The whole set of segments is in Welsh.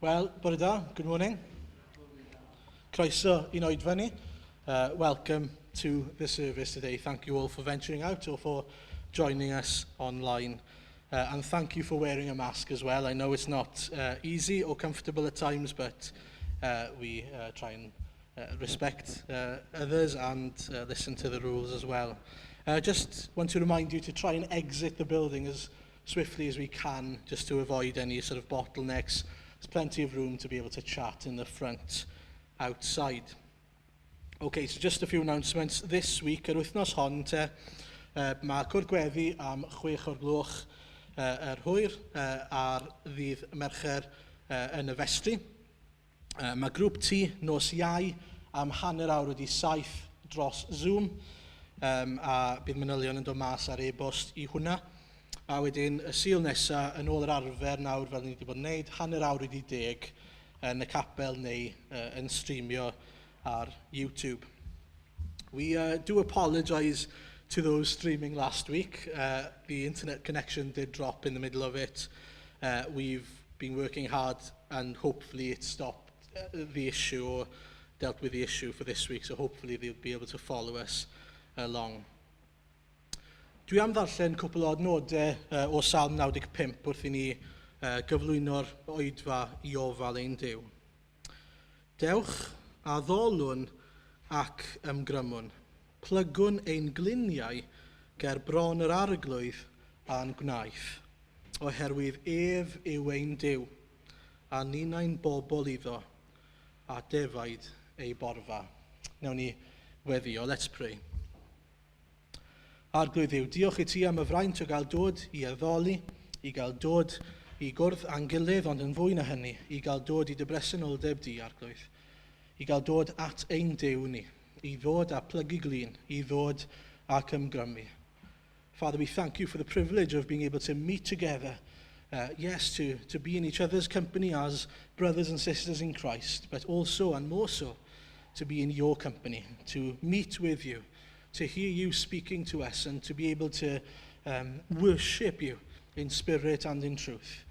Wel, bore da, good morning. Croeso i'n oedfa ni. Welcome to the service today. Thank you all for venturing out or for joining us online. And thank you for wearing a mask as well. I know it's not easy or comfortable at times, but we try and respect others and listen to the rules as well. Just want to remind you to try and exit the building as swiftly as we can, just to avoid any sort of bottlenecks. There's plenty of room to be able to chat in the front outside. Okay, so just a few announcements. This week, yr wythnos hon te, mae cwrdd gweddi am 6 o'r gloch yr hwyr ar ddydd Mercher yn y festri. Mae grŵp T nos Iau am 7:30 dros Zoom, a bydd manylion yn dod mas ar e-bost i hwnna. A wedyn y Sul nesa, yn ôl yr arfer nawr fel ni wedi bod yn wneud, 10:30 yn y capel neu yn streamio ar YouTube. We do apologise to those streaming last week. The internet connection did drop in the middle of it. We've been working hard and hopefully it stopped the issue or dealt with the issue for this week. So hopefully they'll be able to follow us along. Dwi am ddarllen cwpl o adnodau o Salm 95 wrth i ni gyflwyno'r oedfa i ofal ein Duw. Dewch, addolwn ac ymgrymwn. Plygwn ein gliniau ger bron yr Arglwydd a'n gwnaeth, oherwydd ef yw ein Duw, a ninnau'n bobl iddo, a defaid ei borfa. Nawn ni weddio. Let's pray. Arglwydd Dduw, diolch i ti am y fraint o gael dod i addoli, i gael dod i gwrdd â'n gilydd, ond yn fwy na hynny, i gael dod i dy bresenoldeb di, Arglwydd. I gael dod at ein Duw ni, i ddod a plygu glin, i ddod ac ymgrymu. Father, we thank you for the privilege of being able to meet together. Yes, to be in each other's company as brothers and sisters in Christ, but also and more so to be in your company, to meet with you, to hear you speaking to us and to be able to worship you in spirit and in truth.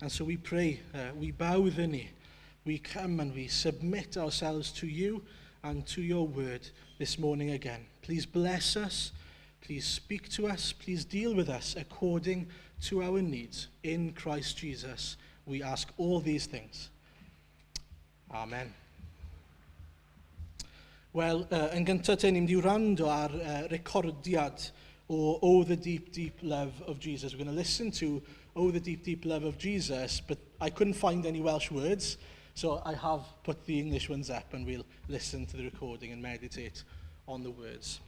And so we pray, we bow the knee, we come and we submit ourselves to you and to your word this morning again. Please bless us, please speak to us, please deal with us according to our needs. In Christ Jesus, we ask all these things. Amen. Wel, yn gyntaf te, ni'n mynd i wrando ar recordiad o Oh the Deep, Deep Love of Jesus. We're going to listen to Oh the Deep, Deep Love of Jesus, but I couldn't find any Welsh words, so I have put the English ones up and we'll listen to the recording and meditate on the words.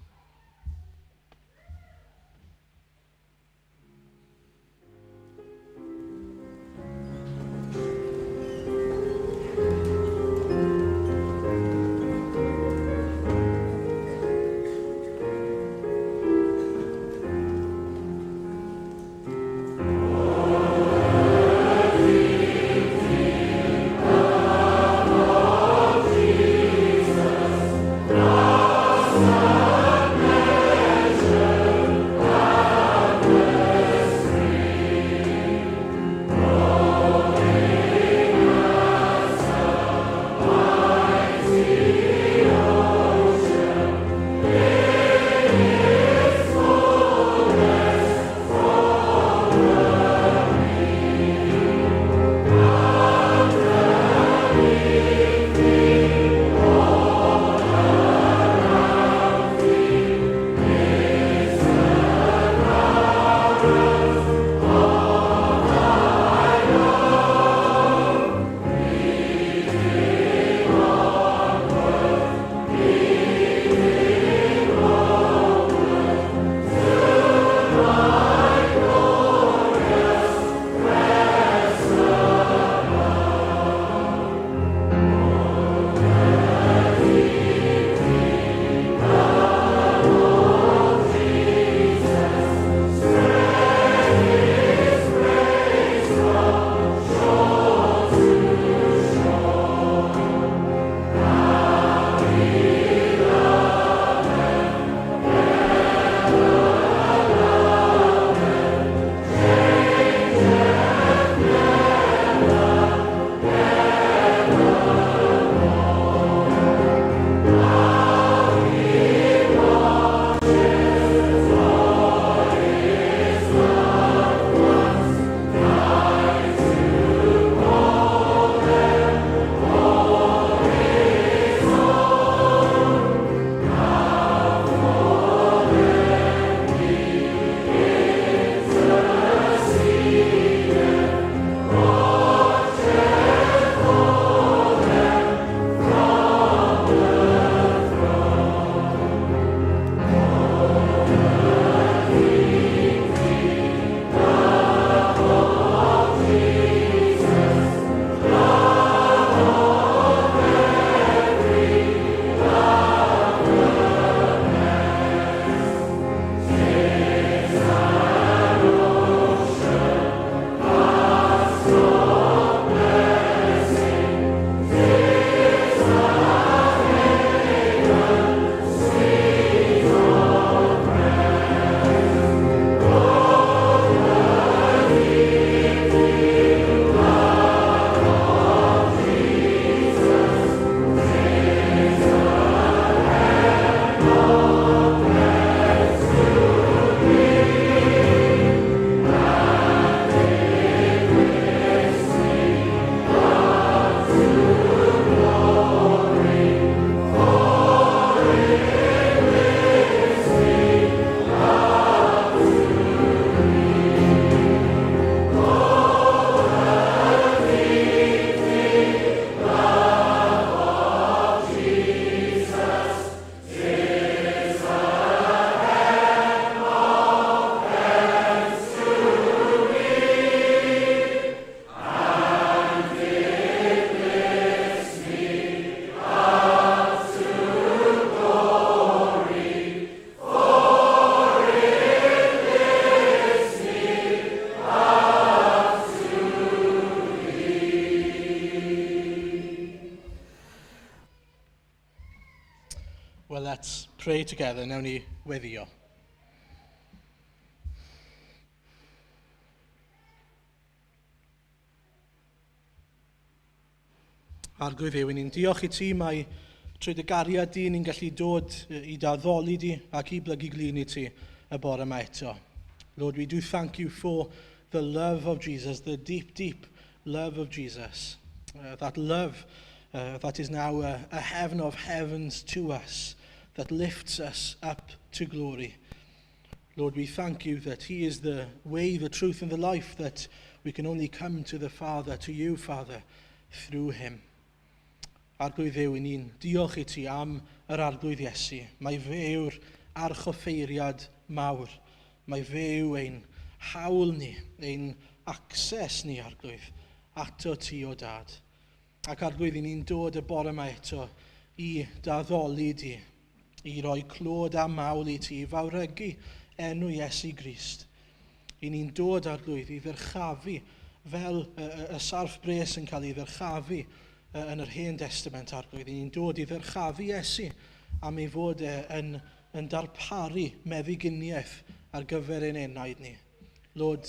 pray together. Newn ni weddio. Arglwydd Dduw, ni'n diolch i ti mai trwy dy gariad di ni'n gallu dod i dy addoli di ac i blygu glin i ti y bore yma eto. Lord, we do thank you for the love of Jesus, the deep, deep love of Jesus. That love that is now a heaven of heavens to us, that lifts us up to glory. Lord, we thank you that he is the way, the truth, and the life, that we can only come to the Father, to you, Father, through him. Arglwydd Dduw, ni'n diolch i ti am yr Arglwydd Iesu. Mai fe yw'r archoffeiriad mawr. Mai fe yw ein hawl ni, ein access ni, Arglwydd, ato ti o Dad. Ac Arglwydd, ni'n dod y bore yma eto i dy addoli di, i roi clod a mawl i ti, i fawrygu enw Iesu Grist. I ni'n dod, Arglwydd, i ddyrchafu fel y sarff bres yn cael ei ddyrchafu yn yr Hen Testament, Arglwydd. I ni'n dod i ddyrchafu Iesu am ei fod e yn darparu meddyginiaeth ar gyfer ein enaid ni. Lord,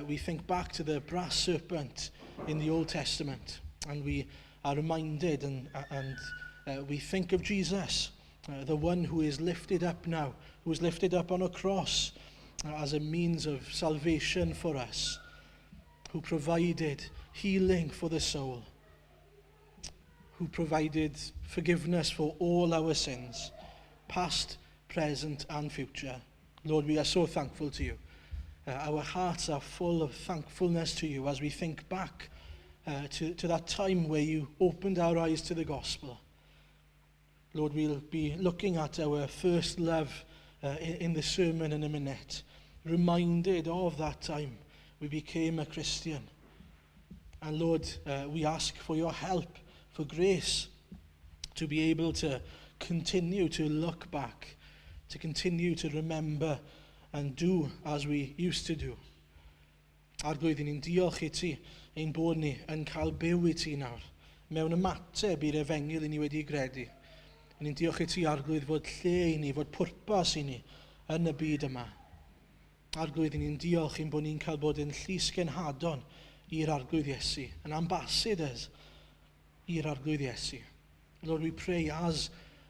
we think back to the brass serpent in the Old Testament, and we are reminded and we think of Jesus, the one who is lifted up now, who is lifted up on a cross as a means of salvation for us, who provided healing for the soul, who provided forgiveness for all our sins, past, present, and future. Lord, we are so thankful to you. Our hearts are full of thankfulness to you as we think back to that time where you opened our eyes to the gospel. Lord, we'll be looking at our first love in the sermon in a minute, reminded of that time we became a Christian. And Lord, we ask for your help, for grace, to be able to continue to look back, to continue to remember and do as we used to do. Arglwydd, ni'n diolch i ti ein bod ni yn cael byw i ti nawr, mewn ymateb i'r efengyl i ni wedi gredu. Ni'n diolch i ti, Arglwydd, fod lle i ni, fod pwrpas i ni yn y byd yma. Arglwydd, ni'n diolch ein bod ni'n cael bod yn llysgenhadon i'r Arglwydd Iesu, yn ambassadors i'r Arglwydd Iesu. Lord, we pray as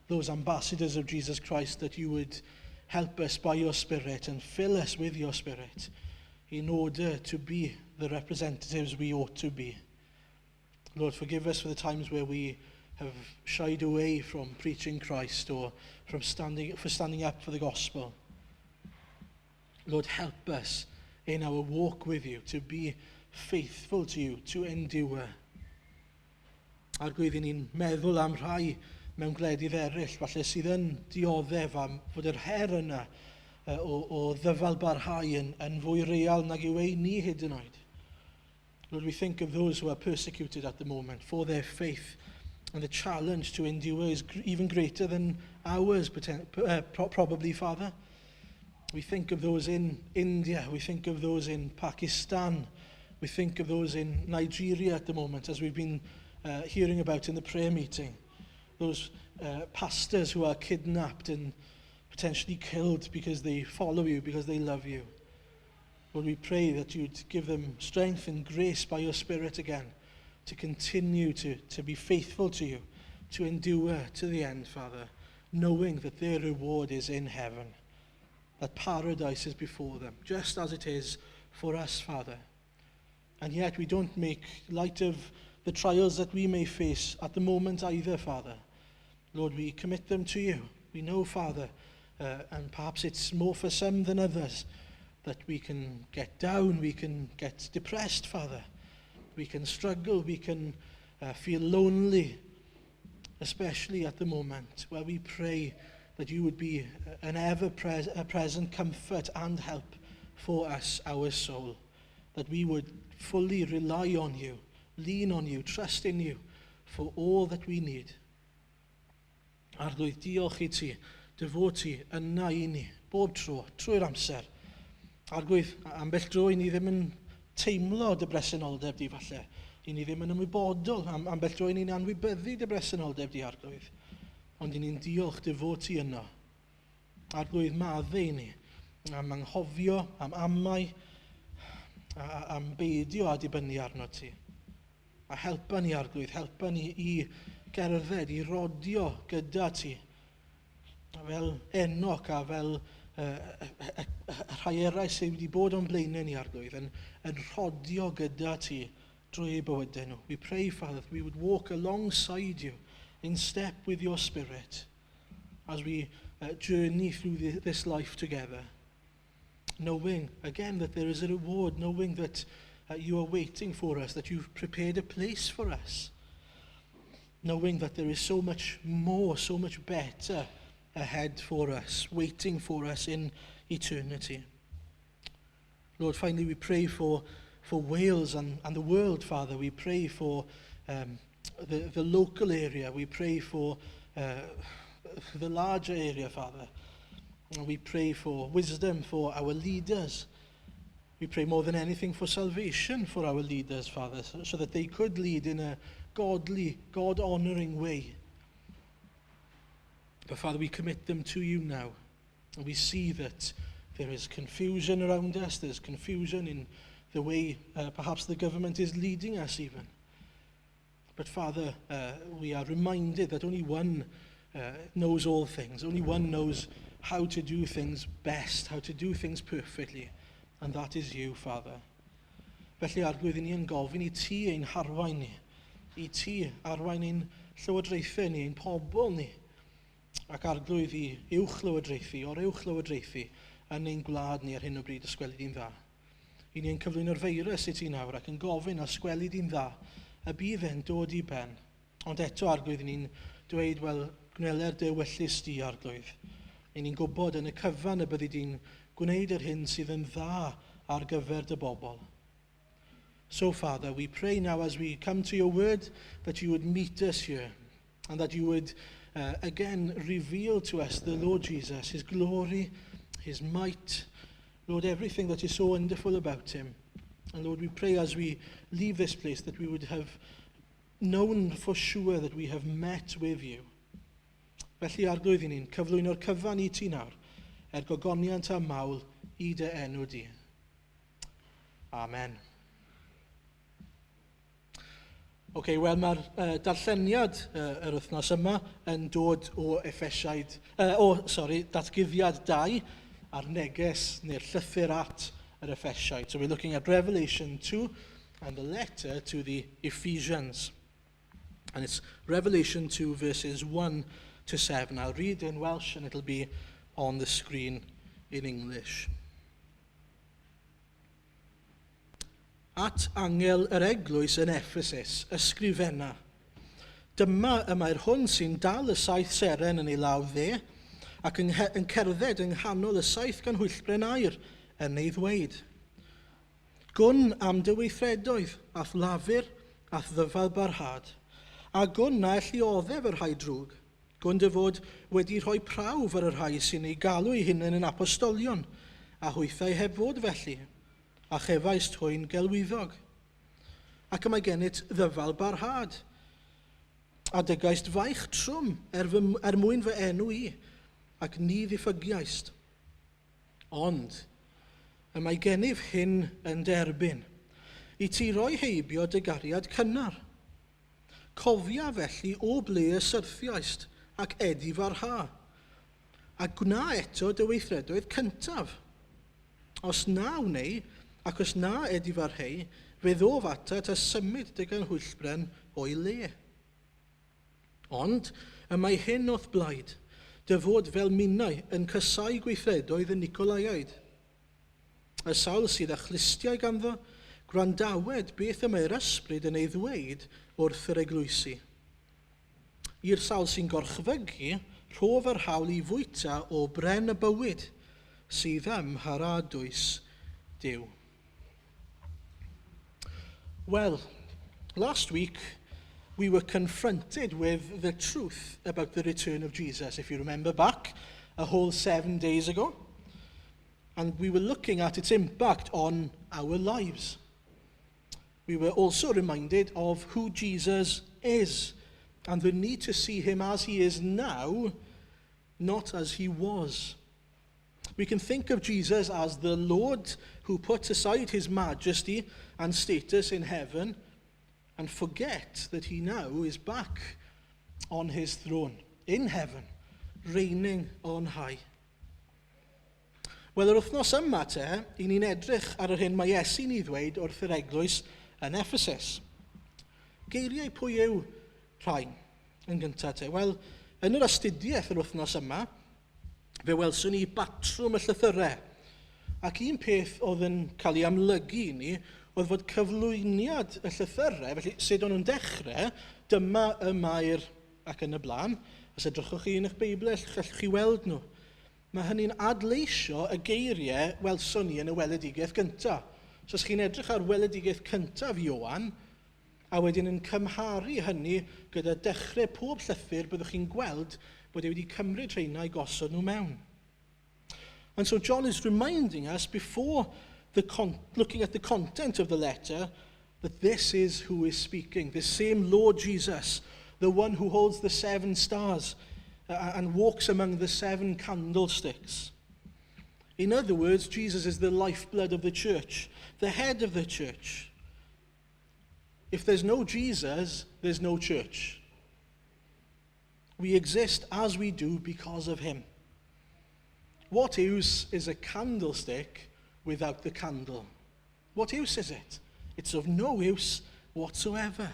those ambassadors of Jesus Christ that you would help us by your Spirit and fill us with your Spirit in order to be the representatives we ought to be. Lord, forgive us for the times where we have shied away from preaching Christ or for standing up for the gospel. Lord, help us in our walk with you to be faithful to you, to endure. Arglwydd, ni'n meddwl am rhai mewn gwledydd eraill, falle sydd yn dioddef am fod yr her yna o ddyfal barhau yn fwy real nag yw ein ni hyd yn oed. Lord, we think of those who are persecuted at the moment for their faith, and the challenge to endure is even greater than ours, probably, Father. We think of those in India, we think of those in Pakistan, we think of those in Nigeria at the moment, as we've been hearing about in the prayer meeting. Those pastors who are kidnapped and potentially killed because they follow you, because they love you. Lord, we pray that you'd give them strength and grace by your Spirit again to continue to be faithful to you, to endure to the end, Father, knowing that their reward is in heaven, that paradise is before them, just as it is for us, Father. And yet we don't make light of the trials that we may face at the moment either, Father. Lord, we commit them to you. We know, Father, and perhaps it's more for some than others, that we can get down, we can get depressed, Father. We can struggle, we can feel lonely, especially at the moment, where we pray that you would be an ever-present comfort and help for us, our soul, that we would fully rely on you, lean on you, trust in you for all that we need. Arglwydd, diolch i ti, dy fod ti yna i ni, bob tro, trwy'r amser. Arglwydd, ambell dro i ni ddim yn teimlo dy bresenoldeb di falle. I ni ddim yn ymwybodol, ambell dro i ni'n anwybyddu dy bresenoldeb di, Arglwydd. Ond i ni'n diolch dy fod ti yno. Arglwydd, maddau i ni am anghofio, am amau, am beidio a dibynnu arno ti. A helpa ni, Arglwydd, helpa ni i gerdded, i rodio gyda ti. Fel Enoch a fel rhai eraill sydd wedi bod o'n blaenau ni, Arglwydd, yn rhodio gyda ti drwy eu bywydau nhw. We pray, Father, that we would walk alongside you in step with your Spirit as we journey through this life together. Knowing, again, that there is a reward, knowing that you are waiting for us, that you've prepared a place for us. Knowing that there is so much more, so much better ahead for us, waiting for us in eternity. Lord, finally we pray for Wales and the world, Father. We pray for the local area. We pray for the larger area, Father. And we pray for wisdom for our leaders. We pray more than anything for salvation for our leaders, Father, so that they could lead in a godly, God-honouring way. But Father, we commit them to you now. And we see that there is confusion around us. There's confusion in the way perhaps the government is leading us even. But Father, we are reminded that only one knows all things. Only one knows how to do things best, how to do things perfectly. And that is you, Father. Felly, Arglwydd, ni yn gofyn i ti ein harwain ni, i ti arwain ein llywodraethau ni, ein pobl ni, ac Arglwydd i uwch lywodraethu, o'r uwch lywodraethu yn ein gwlad ni ar hyn o bryd, os gweli di'n dda. I ni yn cyflwyno'r feirws i ti nawr ac yn gofyn os gweli di'n dda, y bydd e'n dod i ben. Ond eto, Arglwydd, ni'n dweud, wel, gwneler dy ewyllys di, Arglwydd. I ni'n gwybod yn y cyfan y byddi di'n gwneud yr hyn sydd yn dda ar gyfer dy bobl. So, Father, we pray now as we come to your word that you would meet us here and that you would again reveal to us the Lord Jesus, his glory, his might, Lord, everything that is so wonderful about him. And Lord, we pray as we leave this place that we would have known for sure that we have met with you. Felly, Arglwydd, i ni'n cyflwyno'r cyfan i ti nawr, er gogoniant a mawl i dy enw di. Amen. OK, wel mae'r darlleniad yr wythnos yma yn dod o Effesiaid, o, sorry, Datguddiad 2 a'r neges neu'r llythyr at yr Effesiaid. So we're looking at Revelation 2 and the letter to the Ephesians. And it's Revelation 2 verses 1 to 7. I'll read in Welsh and it'll be on the screen in English. At angel yr eglwys yn Ephesus, ysgrifenna. Dyma y mae'r hwn sy'n dal y saith seren yn ei law dde, ac yn cerdded yng nghanol y saith ganhwyllbren aur yn ei ddweud. Gwn am dy weithredoedd, a'th lafur, a'th ddyfal barhad, a gwn na elli oddef y rhai drwg. Gwn dy fod wedi rhoi prawf ar y rhai sy'n eu galw eu hunain yn apostolion, a hwythau heb fod felly, a chefaist hwy'n gelwyddog. Ac y mae gennyt ddyfal barhad, a dygaist faich trwm er mwyn fy enw i, ac ni ddiffygiaist. Ond y mae gennyf hyn yn derbyn, i ti roi heibio dy gariad cynnar. Cofia felly o ble y syrthiaist, ac edifarha, a gwna eto dy weithredoedd cyntaf. Os na wnei, ac os na edifarhei, fe ddof atat a symud dy ganhwyllbren o'i le. Ond y mae hyn o'th blaid, dy fod fel minnau yn casáu gweithredoedd y Nicolaiaid. Y sawl sydd â chlustiau ganddo, gwrandawed beth y mae'r ysbryd yn ei ddweud wrth yr eglwysi. I'r sawl sy'n gorchfygu, rhof yr hawl i fwyta o bren y bywyd sydd ym mharadwys Duw. Well, last week we were confronted with the truth about the return of Jesus. If you remember back a whole 7 days ago, and we were looking at its impact on our lives. We were also reminded of who Jesus is and the need to see him as he is now, not as he was. We can think of Jesus as the Lord who puts aside his majesty and status in heaven and forget that he now is back on his throne in heaven, reigning on high. Wel, yr wythnos yma te, i ni'n edrych ar yr hyn mae Iesu'n ei ddweud wrth yr eglwys yn Ephesus. Geiriau pwy yw rhain yn gyntaf te? Wel, yn yr astudiaeth yr wythnos yma, fe welson ni batrwm y llythyrau. Ac un peth oedd yn cael ei amlygu i ni oedd fod cyflwyniad y llythyrau, felly sut o'n nhw'n dechrau, dyma y mae'r ac yn y blaen. Os edrychwch chi yn eich Beibl, allwch chi weld nhw. Mae hynny'n adleisio y geiriau welson ni yn y weledigaeth gyntaf. So os chi'n edrych ar weledigaeth cyntaf Ioan, a wedyn yn cymharu hynny gyda dechrau pob llythyr, byddwch chi'n gweld bod e wedi cymryd rheina i gosod nhw mewn. And so John is reminding us before looking at the content of the letter that this is who is speaking, the same Lord Jesus, the one who holds the seven stars and walks among the seven candlesticks. In other words, Jesus is the lifeblood of the church, the head of the church. If there's no Jesus, there's no church. We exist as we do because of him. What use is a candlestick without the candle? What use is it? It's of no use whatsoever.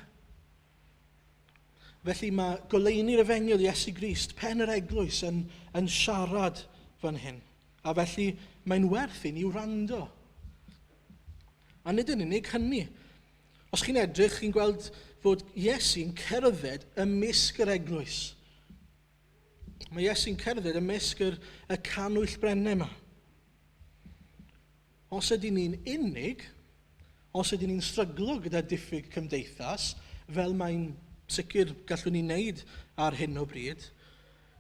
Felly mae goleuni'r efengyl Iesu Grist, pen yr eglwys, yn siarad fan hyn. A felly mae'n werth i ni wrando. A nid yn unig hynny. Os chi'n edrych, chi'n gweld fod Iesu'n cerdded ymysg yr eglwys. Mae Iesu'n cerdded ymysg y canwyll brennau yma. Os ydyn ni'n unig, os ydyn ni'n stryglo gyda diffyg cymdeithas, fel mae'n sicr gallwn ni wneud ar hyn o bryd,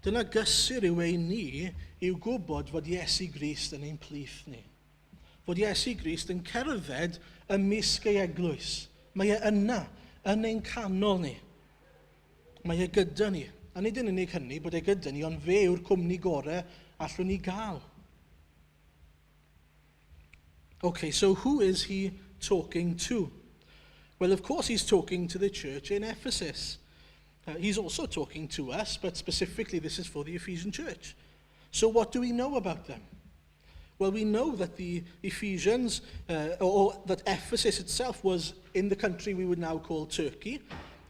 dyna gysur yw ein ni yw gwybod fod Iesu Grist yn ein plith ni. Fod Iesu Grist yn cerdded ymysg ei eglwys. Mae e yna, yn ein canol ni. Mae e gyda ni. A nid yn unig hynny bod e gyda ni, ond fe yw'r cwmni gorau allwn ni gael. Okay, so who is he talking to? Well, of course, he's talking to the church in Ephesus. He's also talking to us, but specifically this is for the Ephesian church. So what do we know about them? Well, we know that the Ephesians, or that Ephesus itself was in the country we would now call Turkey,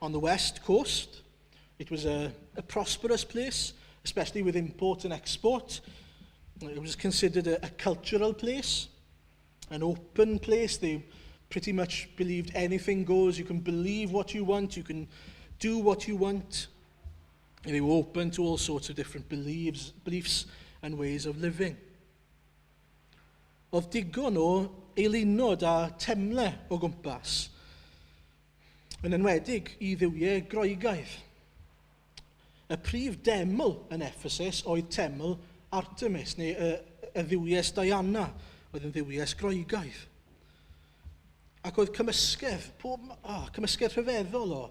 on the west coast. It was a prosperous place, especially with import and export. It was considered a cultural place, an open place. They pretty much believed anything goes. You can believe what you want, you can do what you want. They were open to all sorts of different beliefs and ways of living. Oedd digon o eilunod a temle o gwmpas, yn enwedig i dduwiau Groegaidd. Y prif deml yn Ephesus oedd teml Artemis, neu y dduwies Diana, oedd yn dduwies Groegaidd. Ac oedd cymysgedd, oh, cymysgedd rhyfeddol o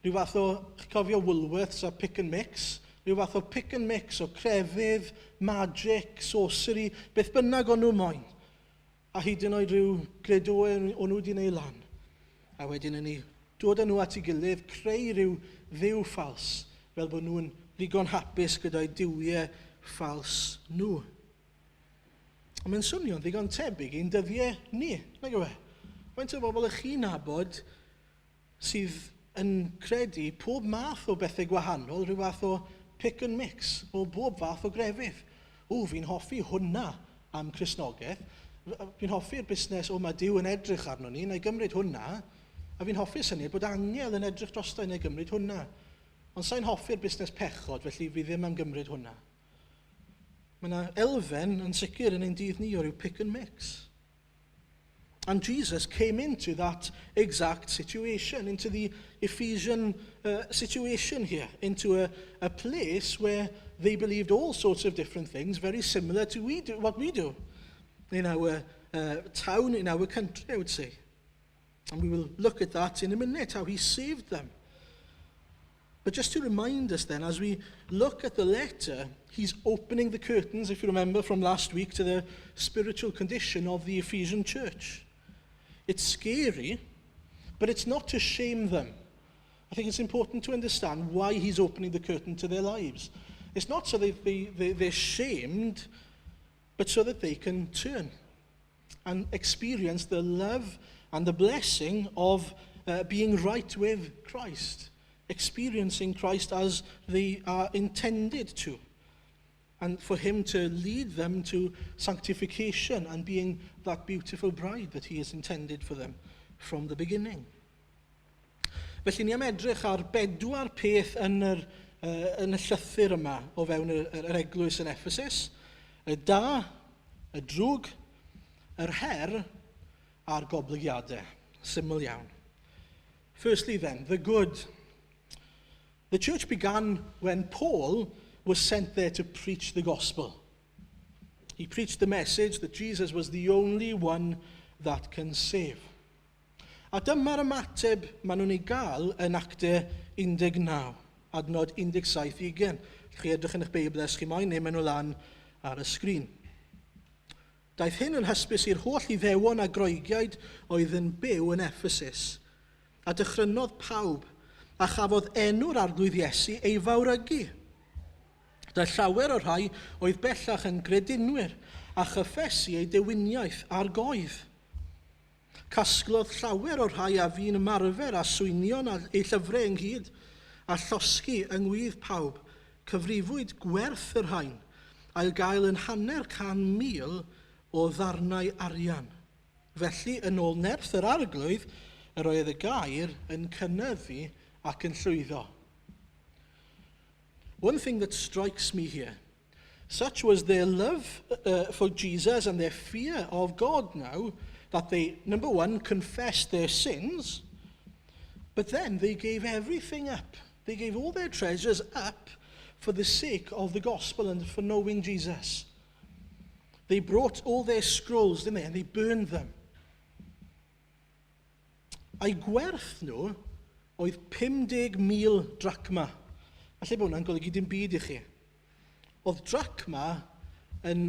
rhyw fath o, chi'n cofio Woolworths a pick and mix, rhyw fath o pick and mix o crefydd, magic, sorcery, beth bynnag o'n nhw moyn. A hyd yn oed rhyw credoau o'n nhw wedi gwneud lan. A wedyn yn ei dod â nhw at ei gilydd, creu rhyw dduw ffals, fel bod nhw'n ddigon hapus gyda'i duwiau ffals nhw. A mae'n swnio'n ddigon tebyg i'n dyddiau ni, nag yw e? Faint o bobl ych chi'n nabod sydd yn credu pob math o bethau gwahanol, rhyw fath o pick and mix o bob fath o grefydd? O, fi'n hoffi hwnna am Cristnogaeth. Fi'n hoffi'r busnes o mae Duw yn edrych arno ni, na i gymryd hwnna. A fi'n hoffi'r syniad bod angel yn edrych drosto i gymryd hwnna. Ond sa'n hoffi'r busnes pechod, felly fi ddim am gymryd hwnna. Mae yna elfen yn sicr yn ein dydd ni o ryw pick and mix. And Jesus came into that exact situation, into the Ephesian situation here, into a place where they believed all sorts of different things, very similar to what we do in our town, in our country, I would say. And we will look at that in a minute, how he saved them. But just to remind us then, as we look at the letter, he's opening the curtains, if you remember from last week, to the spiritual condition of the Ephesian church. It's scary, but it's not to shame them. I think it's important to understand why he's opening the curtain to their lives. It's not so they're shamed, but so that they can turn and experience the love and the blessing of being right with Christ, experiencing Christ as they are intended to, and for him to lead them to sanctification and being that beautiful bride that he has intended for them from the beginning. Felly ni am edrych ar bedwar peth yn y llythyr yma o fewn yr eglwys yn Ephesus. Y da, y drwg, yr her a'r goblygiadau. Syml iawn. Firstly then, the good. The church began when Paul was sent there to preach the gospel. He preached the message that Jesus was the only one that can save. A dyma'r ymateb maen nhw'n ei gael yn Actau 19, adnod 17 20. Chi edrych yn eich Beibl os chi moyn, neu maen nhw lan ar y sgrin. Daeth hyn yn hysbys i'r holl Iddewon a Groegiaid oedd yn byw yn Ephesus, a dychrynodd pawb, a chafodd enw'r Arglwydd Iesu ei fawrygu. Daeth llawer o'r rhai oedd bellach yn gredinwyr a chyffesu eu dewiniaeth ar goedd. Casglodd llawer o'r rhai a fu'n ymarfer â swynion a eu llyfrau ynghyd a llosgi yng ngwydd pawb. Cyfrifwyd gwerth y rhain a'i gael yn 500,000 o ddarnau arian. Felly, yn ôl nerth yr Arglwydd, yr oedd y gair yn cynyddu ac yn llwyddo. One thing that strikes me here, such was their love for Jesus and their fear of God now, that they, number one, confessed their sins, but then they gave everything up. They gave all their treasures up for the sake of the gospel and for knowing Jesus. They brought all their scrolls, didn't they, and they burned them. A'i gwerth nhw oedd 50,000 drachma. Falle bod hwnna'n golygu dim byd i chi. Oedd drachma yn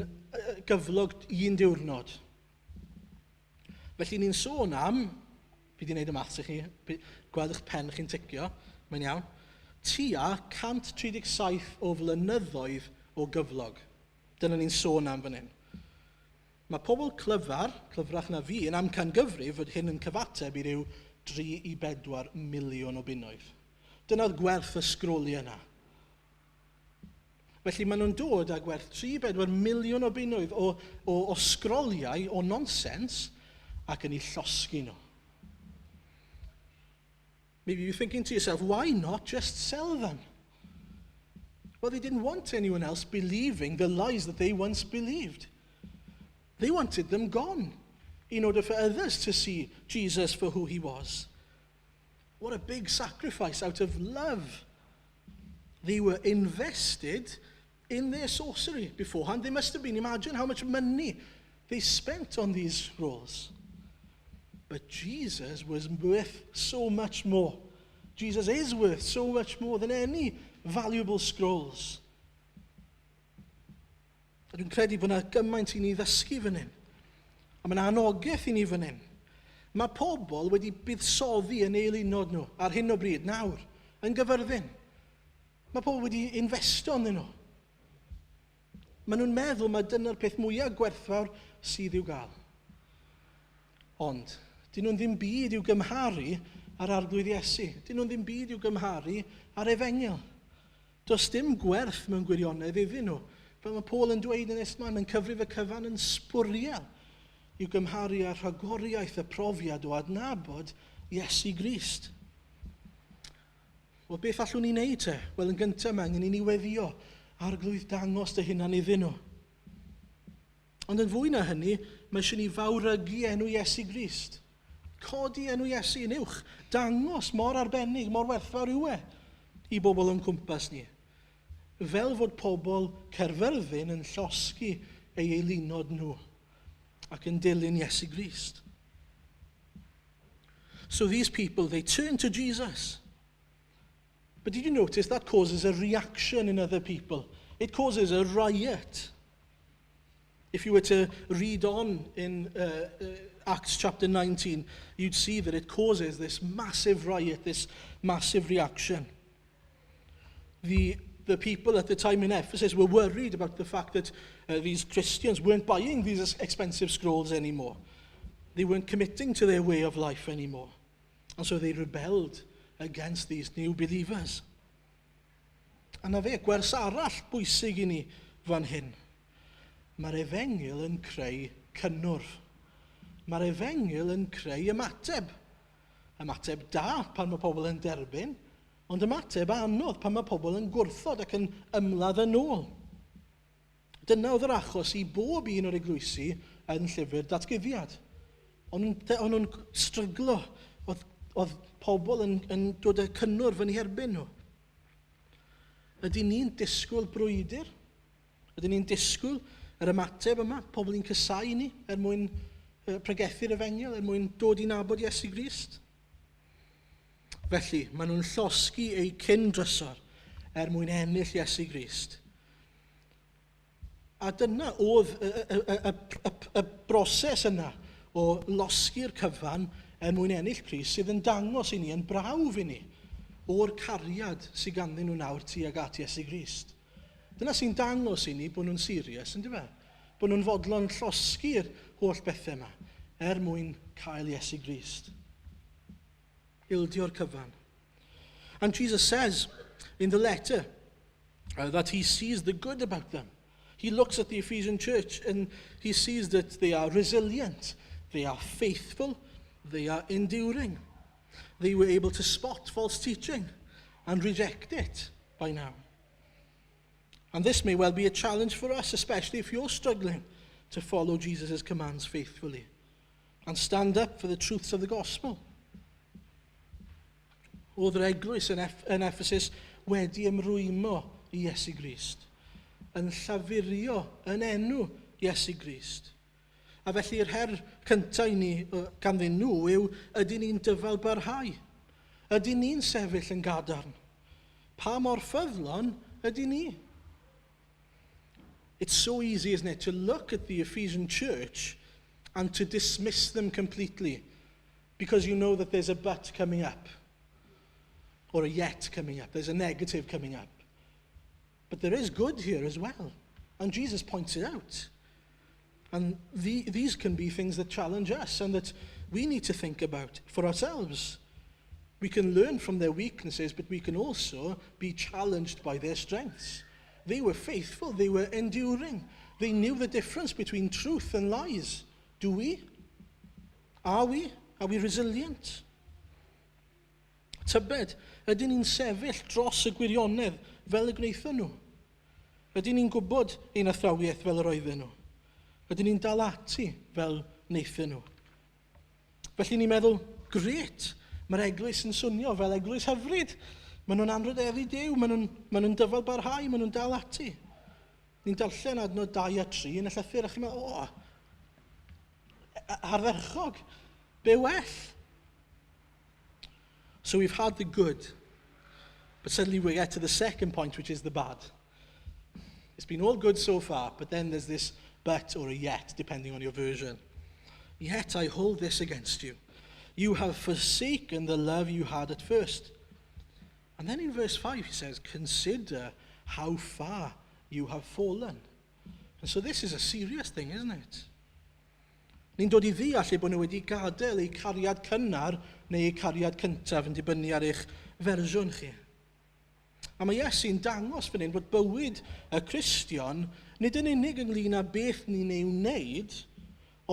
gyflog un diwrnod. Felly ni'n sôn am, fi wedi gwneud y maths i chi, gweld eich pen chi'n ticio, mae'n iawn, tua 137 o flynyddoedd o gyflog. Dyna ni'n sôn am fan hyn. Mae pobl clyfar, clyfrach na fi, yn amcangyfrif fod hyn yn cyfateb i ryw 3 i 4 miliwn o bunnoedd. Dyna'r gwerth y sgroliau yna. Felly maen nhw'n dod â gwerth 3-4 miliwn o bunnoedd o sgroliau, o nonsens, ac yn eu llosgi nhw. Maybe you're thinking to yourself, "Why not just sell them?" Well, they didn't want anyone else believing the lies that they once believed. They wanted them gone in order for others to see Jesus for who he was. What a big sacrifice out of love. They were invested in their sorcery beforehand. They must have been. Imagine how much money they spent on these scrolls. But Jesus was worth so much more. Jesus is worth so much more than any valuable scrolls. A dwi'n credu bod yna gymaint i ni ddysgu fan hyn. A mae yna anogaeth i ni fan hyn. Mae pobl wedi buddsoddi yn eilunod nhw ar hyn o bryd, nawr, yn Gaerfyrddin. Mae pobl wedi investo ynddyn nhw. Maen nhw'n meddwl mai dyna'r peth mwyaf gwerthfawr sydd i'w gael. Ond, dyn nhw'n ddim byd i'w gymharu â'r Arglwydd Iesu. Dyn nhw'n ddim byd i'w gymharu â'r efengyl. Does dim gwerth mewn gwirionedd iddyn nhw. Fel mae Paul yn dweud yn Isman, mae'n cyfrif y cyfan yn sbwriel i'w gymharu â rhagoriaeth y profiad o adnabod Iesu Grist. Wel, beth allwn ni wneud te? Wel, yn gyntaf mae angen i ni weddio: "Arglwydd, dangos dy hunan iddyn nhw." Ond yn fwy na hynny, mae eisiau ni fawrygu enw Iesu Grist. Codi enw Iesu yn uwch. Dangos mor arbennig, mor werthfawr yw e i bobl o'n cwmpas ni. Fel fod pobl Caerfyrddin yn llosgi eu eilunod nhw ac yn dilyn Iesu Grist. So these people, they turn to Jesus. But did you notice that causes a reaction in other people? It causes a riot. If you were to read on in Acts chapter 19, you'd see that it causes this massive riot, this massive reaction. The people at the time in Ephesus were worried about the fact that these Christians weren't buying these expensive scrolls anymore. They weren't committing to their way of life anymore. And so they rebelled against these new believers. A 'na fe, gwers arall bwysig i ni fan hyn. Mae'r efengyl yn creu cynnwrf. Mae'r efengyl yn creu ymateb. Ymateb da pan mae pobl yn derbyn, ond ymateb anodd pan mae pobl yn gwrthod ac yn ymladd yn ôl. Dyna oedd yr achos i bob un o'r eglwysi yn llyfr Datguddiad. O'n nhw'n stryglo, oedd pobl yn dod â cynnwrf yn eu herbyn nhw. Ydy ni'n disgwyl brwydr? Ydyn ni'n disgwyl yr ymateb yma? Pobl yn casáu ni er mwyn pregethu'r efengyl, er mwyn dod i nabod Iesu Grist? Felly, maen nhw'n llosgi eu cyn drysor er mwyn ennill Iesu Grist. A dyna oedd y broses yna o losgi'r cyfan er mwyn ennill Crist sydd yn dangos i ni, yn brawf i ni, o'r cariad sydd ganddyn nhw nawr tuag at Iesu Grist. Dyna sy'n dangos i ni bod nhw'n serious, yn dyfe? Bod nhw'n fodlon llosgi'r holl bethau yma er mwyn cael Iesu Grist. Ildio'r cyfan. And Jesus says in the letter that he sees the good about them. He looks at the Ephesian church and he sees that they are resilient, they are faithful, they are enduring. They were able to spot false teaching and reject it by now. And this may well be a challenge for us, especially if you're struggling to follow Jesus' commands faithfully and stand up for the truths of the gospel. Oedd yr eglwys yn Ephesus wedi ymrwymo i Iesu Grist, yn llafurio yn enw Iesu Grist. A felly'r her cyntaf i ni ganddyn nhw yw, ydyn ni'n dyfal barhau? Ydyn ni'n sefyll yn gadarn? Pa mor ffyddlon ydyn ni? It's so easy, isn't it, to look at the Ephesian church and to dismiss them completely because you know that there's a "but" coming up or a "yet" coming up. There's a negative coming up. But there is good here as well. And Jesus points it out. And these can be things that challenge us and that we need to think about for ourselves. We can learn from their weaknesses, but we can also be challenged by their strengths. They were faithful, they were enduring. They knew the difference between truth and lies. Do we? Are we? Are we resilient? Tybed, ydyn ni'n sefyll dros y gwirionedd fel y gwnaethon nhw? Ydyn ni'n gwybod ein athrawiaeth fel yr oedden nhw? Ydyn ni'n dal ati fel wnaethon nhw? Felly ni'n meddwl, "Grêt, mae'r eglwys yn swnio fel eglwys hyfryd. Maen nhw'n anrhydeddu Duw, maen nhw'n dyfal barhau, maen nhw'n dal ati." Ni'n darllen adnod 2 a 3 yn y llythyr a chi'n meddwl, "O, ardderchog, be well?" So we've had the good, but suddenly we get to the second point, which is the bad. It's been all good so far, but then there's this "but" or a "yet", depending on your version. "Yet I hold this against you. You have forsaken the love you had at first." And then in verse 5 he says, "Consider how far you have fallen." And so this is a serious thing, isn't it? Ni'n dod i ddeall eu bod nhw wedi gadael eu cariad cynnar neu eu cariad cyntaf, yn dibynnu ar eich fersiwn chi. A mae Iesu'n dangos fan hyn bod bywyd y Cristion nid yn unig ynglyn â beth ni'n ei wneud,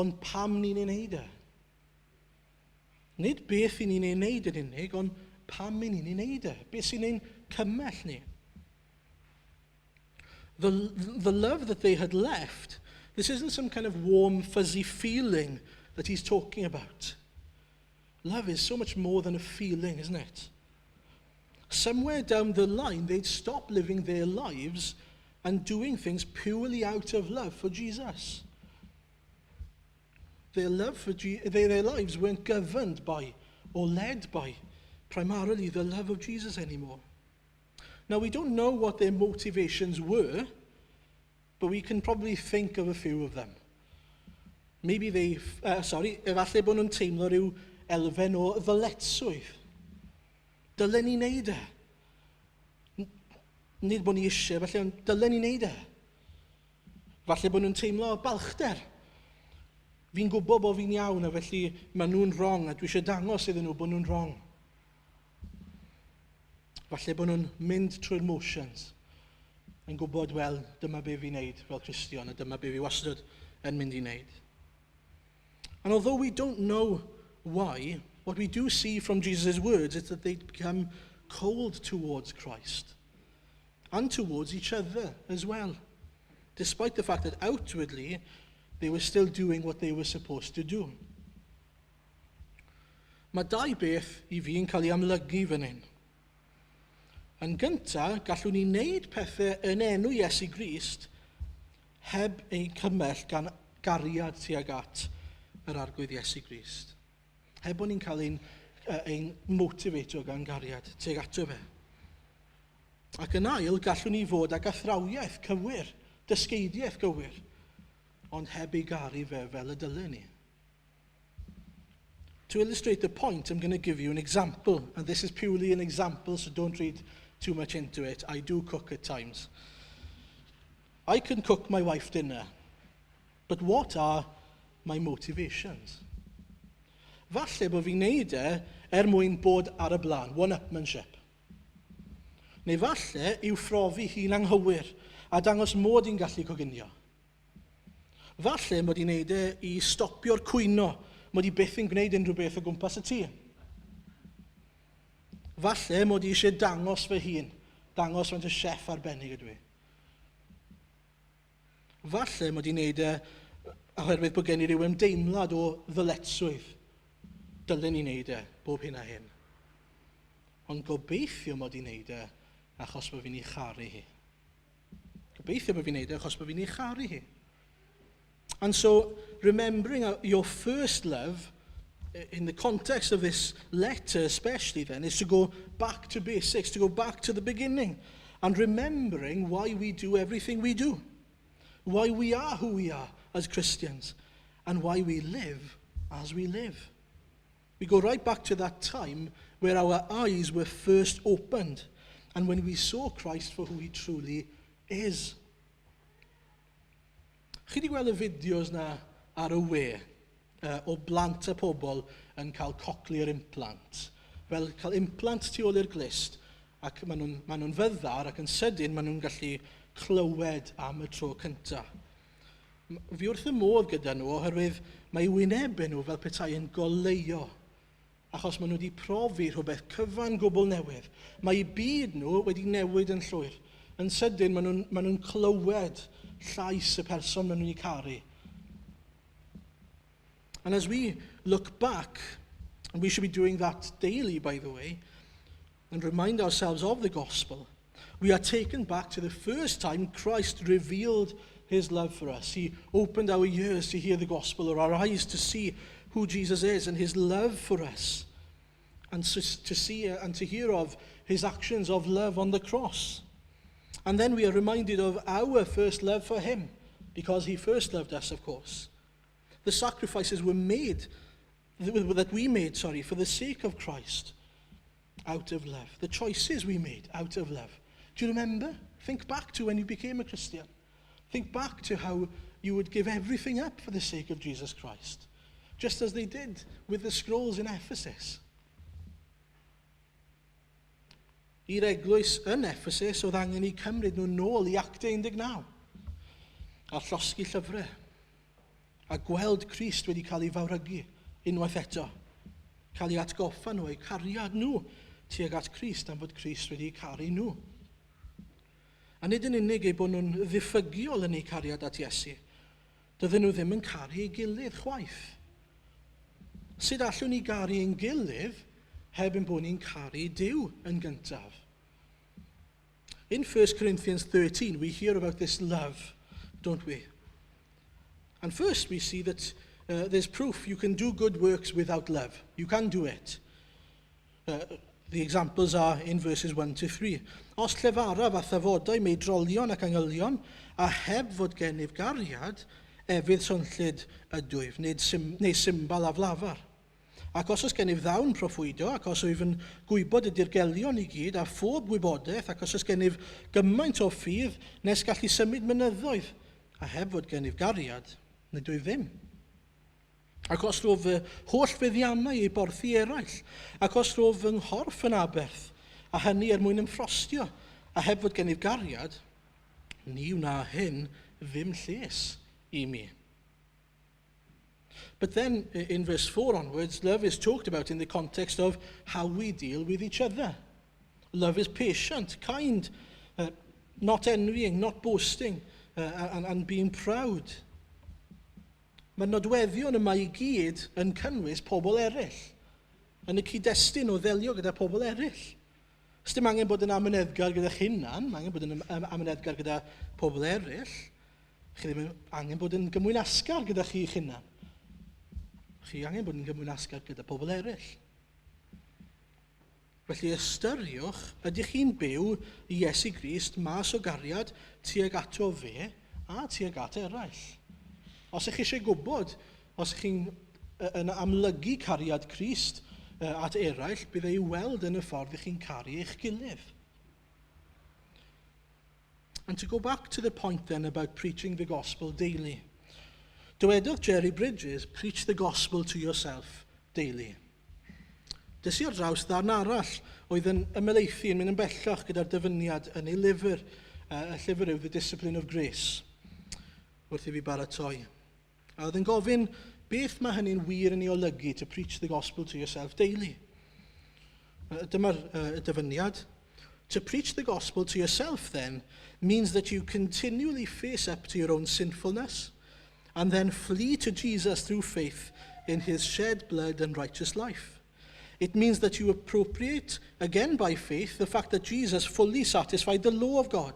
ond pam ni'n ei wneud e. Nid beth i ni'n ei wneud yn unig, ond pam i ni'n ei wneud e. Beth sy'n ein cymell ni. The love that they had left, this isn't some kind of warm, fuzzy feeling that he's talking about. Love is so much more than a feeling, isn't it? Somewhere down the line, they'd stop living their lives and doing things purely out of love for Jesus. Their lives weren't governed by or led by primarily the love of Jesus anymore. Now, we don't know what their motivations were, but we can probably think of a few of them. Maybe they, sorry, efallai bod nhw'n teimlo rhyw elfen o ddyletswydd. Dylen ni wneud e. Nid bod ni eisiau, felly, ond dylen ni wneud e. Falle bod nhw'n teimlo balchder. Fi'n gwybod bod fi'n iawn a felly maen nhw'n wrong a dwi eisiau dangos iddyn nhw bod nhw'n wrong. Falle bod nhw'n mynd trwy'r motions yn gwybod, wel, dyma be fi'n neud fel Cristion a dyma be fi wastad yn mynd i wneud. And although we don't know why, what we do see from Jesus' words is that they become cold towards Christ and towards each other as well, despite the fact that outwardly they were still doing what they were supposed to do. Mae dau beth i fi'n cael ei amlygu fan hyn. Yn gyntaf, gallwn ni wneud pethau yn enw Iesu Grist heb ein cymell gan gariad tuag at yr Arglwydd Iesu Grist. Heb bod ni'n cael ein motivatio gan gariad tuag ato fe. Ac yn ail, gallwn ni fod ag athrawiaeth cywir, dysgeidiaeth gywir, ond heb ei garu fe fel y dylen ni. To illustrate the point, I'm going to give you an example. And this is purely an example, so don't read too much into it. I do cook at times. I can cook my wife dinner, but what are my motivations? Falle bod fi'n neud e er mwyn bod ar y blaen, one-upmanship. Neu falle i'w phrofi hi'n anghywir a dangos mod i'n gallu coginio. Falle mod i'n neud e i stopio'r cwyno, mod i byth yn gwneud unrhyw beth o gwmpas y tŷ. Falle mod i eisiau dangos fy hun, dangos faint o chef arbennig ydw i. Falle mod i'n neud e oherwydd bod gen i ryw ymdeimlad o ddyletswydd. Dylen i wneud e, bob hyn a hyn. Ond gobeithio mod i'n neud e achos bod fi'n ei charu hi. Gobeithio bod fi'n neud e achos bod fi'n ei charu hi. And so, remembering your first love, in the context of this letter especially then, is to go back to basics, to go back to the beginning, and remembering why we do everything we do, why we are who we are as Christians, and why we live as we live. We go right back to that time where our eyes were first opened and when we saw Christ for who he truly is. Chi wedi gweld y fideos na ar y we o blant a pobl yn cael cochlear implant? Fel cael implant tu ôl i'r glust ac maen nhw fyddar ac yn sydyn maen nhw'n gallu clywed am y tro cyntaf. Fi wrth y modd gyda nhw oherwydd mae wynebau nhw fel petai yn goleuo achos maen nhw wedi profi rhywbeth cyfan gwbl newydd. Mae eu byd nhw wedi newid yn llwyr. Yn sydyn, maen nhw clywed llais y person maen nhw'n ei caru. And as we look back, and we should be doing that daily, by the way, and remind ourselves of the gospel, we are taken back to the first time Christ revealed his love for us. He opened our ears to hear the gospel or our eyes to see who Jesus is and his love for us, and to see and to hear of his actions of love on the cross. And then we are reminded of our first love for him, because he first loved us, of course. The sacrifices were made, that we made, sorry, for the sake of Christ, out of love. The choices we made out of love. Do you remember? Think back to when you became a Christian. Think back to how you would give everything up for the sake of Jesus Christ, just as they did with the scrolls in Ephesus. I'r eglwys yn Ephesus oedd angen i cymryd nhw nôl i Actau 19 a llosgi llyfrau a gweld Crist wedi cael ei fawrygu unwaith eto. Cael ei atgoffa nhw, eu cariad nhw tuag at Crist am fod Crist wedi caru nhw. A nid yn unig eu bod nhw'n ddiffygiol yn eu cariad at Iesu, dydyn nhw ddim yn caru ei gilydd chwaith. Sut allwn ni garu ein gilydd heb ein bod ni'n caru Duw yn gyntaf? In 1 Corinthians 13, we hear about this love, don't we? And first we see that there's proof you can do good works without love. You can do it. The examples are in verses 1 to 3. Os llefaraf a thafodau meidrolion ac angylion, a heb fod gennyf gariad, efydd swnllyd ydwyf, nid sim, neu simbal aflafar. Ac os oes gennyf ddawn proffwydo, ac os wyf yn gwybod y dirgelion i gyd, a phob gwybodaeth, ac os oes gennyf gymaint o ffydd nes gallu symud mynyddoedd, a heb fod gennyf gariad, nid wyf ddim. Ac os rhof fy holl feddiannau i borthi eraill, ac os rhof fy nghorff yn aberth, a hynny er mwyn ymffrostio, a heb fod gennyf gariad, ni wna hyn ddim lles i mi. But then in verse 4 onwards, love is talked about in the context of how we deal with each other. Love is patient, kind, not envying, not boasting, and being proud. Mae'r nodweddion yma i gyd yn cynnwys pobl eraill, yn y cyd-destun o ddelio gyda pobl eraill. Dim angen bod yn amyneddgar gyda'ch hunan, mae angen bod yn amyneddgar gyda pobl eraill. Chi ddim angen bod yn gymwynasgar gyda chi'ch hunan. Chi angen bod yn gymwynasgar gyda pobl eraill. Felly ystyriwch, ydych chi'n byw i Iesu Grist mas o gariad tuag ato fe a tuag at eraill? Os ych chi eisiau gwybod, os ych chi'n yn amlygu cariad Crist at eraill, bydd ei weld yn y ffordd ych chi'n caru eich gilydd. And to go back to the point then about preaching the gospel daily. Dywedodd Jerry Bridges, "Preach the gospel to yourself daily." Des i ar draws ddarn arall oedd yn ymhelaethu yn mynd yn bellach gyda'r dyfyniad yn ei lyfr. Y llyfr yw The Discipline of Grace, wrth i fi baratoi. A oedd yn gofyn beth mae hynny'n wir yn ei olygu, to preach the gospel to yourself daily. Dyma'r dyfyniad. To preach the gospel to yourself, then, means that you continually face up to your own sinfulness and then flee to Jesus through faith in his shed blood and righteous life. It means that you appropriate, again by faith, the fact that Jesus fully satisfied the law of God,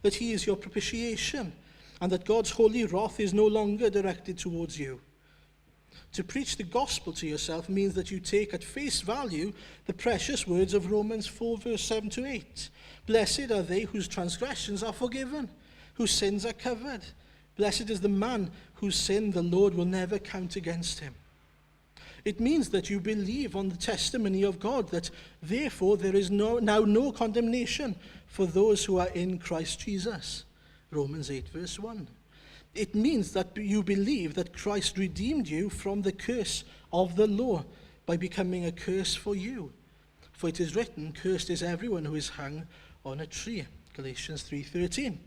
that he is your propitiation, and that God's holy wrath is no longer directed towards you. To preach the gospel to yourself means that you take at face value the precious words of Romans 4, verse 7 to 8. "Blessed are they whose transgressions are forgiven, whose sins are covered. Blessed is the man whose sin the Lord will never count against him." It means that you believe on the testimony of God that therefore there is now no condemnation for those who are in Christ Jesus. Romans 8, verse 1. It means that you believe that Christ redeemed you from the curse of the law by becoming a curse for you. For it is written, "Cursed is everyone who is hung on a tree." Galatians 3:13.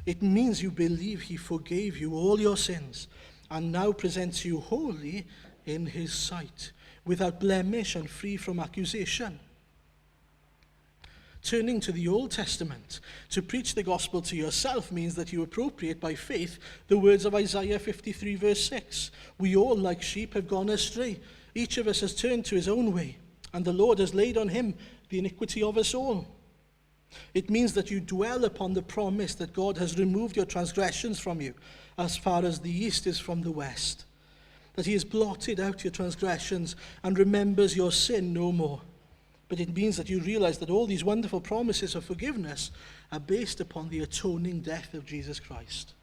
It means you believe he forgave you all your sins and now presents you holy in his sight, without blemish and free from accusation. Turning to the Old Testament, to preach the gospel to yourself means that you appropriate by faith the words of Isaiah 53, verse 6. "We all, like sheep, have gone astray. Each of us has turned to his own way, and the Lord has laid on him the iniquity of us all." It means that you dwell upon the promise that God has removed your transgressions from you as far as the east is from the west, that he has blotted out your transgressions and remembers your sin no more. But it means that you realize that all these wonderful promises of forgiveness are based upon the atoning death of Jesus Christ.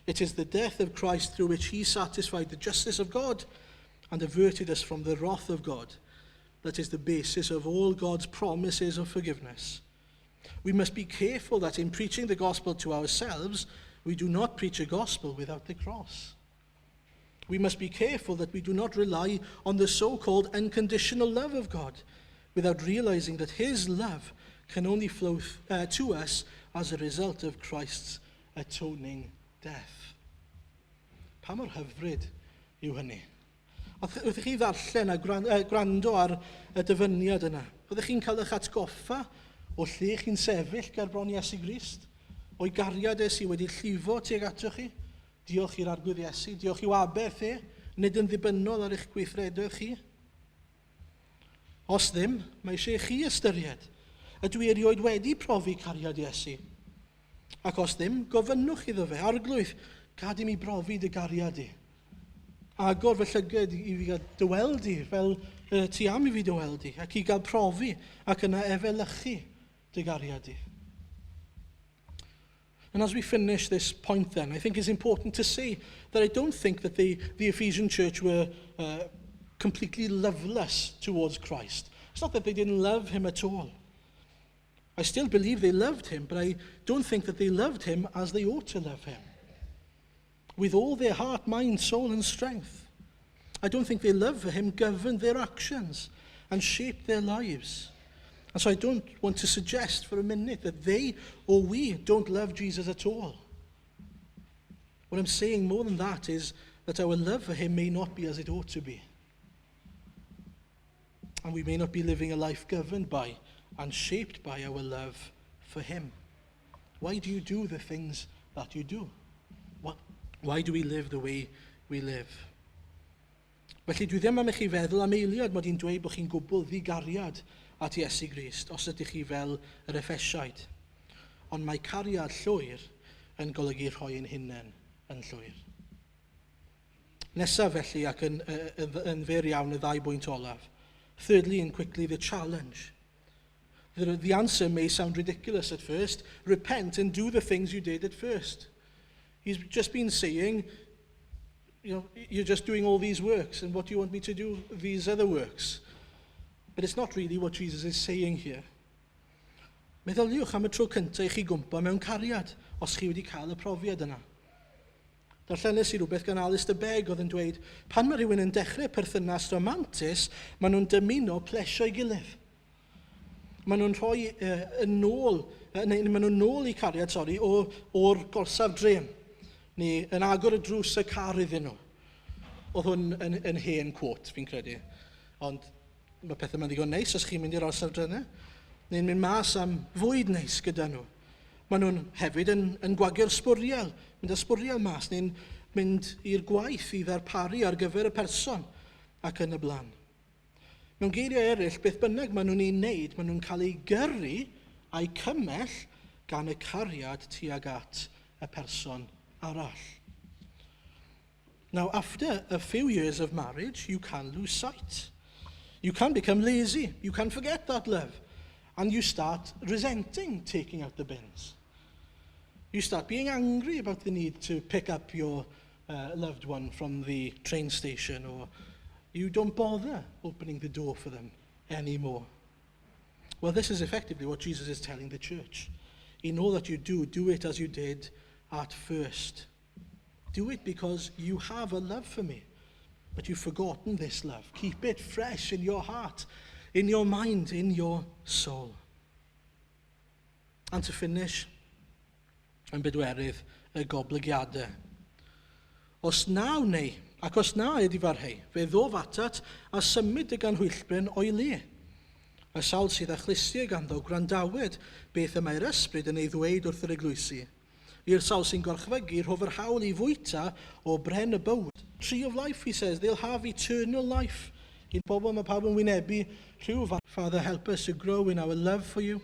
It is the death of Christ through which he satisfied the justice of God and averted us from the wrath of God that is the basis of all God's promises of forgiveness. We must be careful that in preaching the gospel to ourselves, we do not preach a gospel without the cross. We must be careful that we do not rely on the so called unconditional love of God without realizing that his love can only flow to us as a result of Christ's atoning death. Pa mor hyfryd yw hynny? Wrth i chi ddarllen a gwrando ar y dyfyniad yna, byddech chi'n cael eich atgoffa o lle chi'n sefyll ger bron Iesu Grist? O'i gariad e sydd wedi llifo tuag atoch chi? Diolch i'r Arglwydd Iesu, diolch i'w aberth e, nid yn ddibynnol ar eich gweithredoedd chi. Os ddim, mae eisiau i chi ystyried. Ydw i erioed wedi profi cariad Iesu? Ac os ddim, gofynnwch iddo fe, "Arglwydd, gad i mi brofi dy gariad di. Agor fy llyged i fi dy weld di fel ti am i fi dy weld di, ac i gael profi ac yna efelychu dy gariad di. And as we finish this point then, I think it's important to say that I don't think that the Ephesian church were completely loveless towards Christ. It's not that they didn't love him at all. I still believe they loved him, but I don't think that they loved him as they ought to love him, with all their heart, mind, soul, and strength. I don't think their love for him governed their actions and shaped their lives. And so I don't want to suggest for a minute that they or we don't love Jesus at all. What I'm saying more than that is that our love for him may not be as it ought to be. And we may not be living a life governed by and shaped by our love for him. Why do you do the things that you do? Why do we live the way we live? Felly dwi ddim am i chi feddwl am eiliad mod i'n dweud bod chi'n gwbl ddigariad at Iesu Grist os ydych chi fel yr Effesiaid. Ond mae cariad llwyr yn golygu rhoi ein hunain yn llwyr. Nesaf felly, ac yn fyr iawn, y ddau bwynt olaf. Thirdly and quickly, the challenge. The answer may sound ridiculous at first. Repent and do the things you did at first. He's just been saying, "You're just doing all these works, and what do you want me to do? These other works." But it's not really what Jesus is saying here. Meddyliwch am y tro cyntaf i chi gwmpo mewn cariad, os chi wedi cael y profiad yna. Darllenes i rhywbeth gan Alistair Begg oedd yn dweud, pan mae rhywun yn dechrau perthynas romantus, maen nhw'n dymuno plesio'i gilydd. Maen nhw'n rhoi yn ôl, neu maen nhw'n nôl eu cariad, sori, o'r gorsaf dren, neu yn agor y drws y car iddyn nhw. Oedd hwn yn hen quote, fi'n credu. Ond mae pethau 'ma'n ddigon neis os chi'n mynd i'r orsaf drenau. Neu'n mynd mas am fwyd neis gyda nhw. Maen nhw'n hefyd yn gwagio'r sbwriel, mynd â sbwriel mas, neu'n mynd i'r gwaith i ddarparu ar gyfer y person ac yn y blaen. Mewn geiriau eraill, beth bynnag maen nhw'n ei wneud, maen nhw'n cael eu gyrru a'u cymell gan y cariad tuag at y person arall. Now, after a few years of marriage, you can lose sight. You can become lazy. You can forget that love. And you start resenting taking out the bins. You start being angry about the need to pick up your loved one from the train station, or you don't bother opening the door for them anymore. Well, this is effectively what Jesus is telling the church. In all that you do, do it as you did at first. Do it because you have a love for me, but you've forgotten this love. Keep it fresh in your heart, in your mind, in your soul. And to finish, yn bedwerydd, y goblygiadau. Os na wnei, ac os na edifarhei, fe ddof atat a symud dy ganhwyllbren o'i le. Y sawl sydd â chlustiau ganddo gwrandawed beth y mae'r ysbryd yn ei ddweud wrth yr eglwysi. I'r sawl sy'n gorchfygu, rhof yr hawl i fwyta o bren y bywyd. Tree of life, he says, they'll have eternal life. Un bobl mae pawb yn wynebu rhyw. Father, help us to grow in our love for you.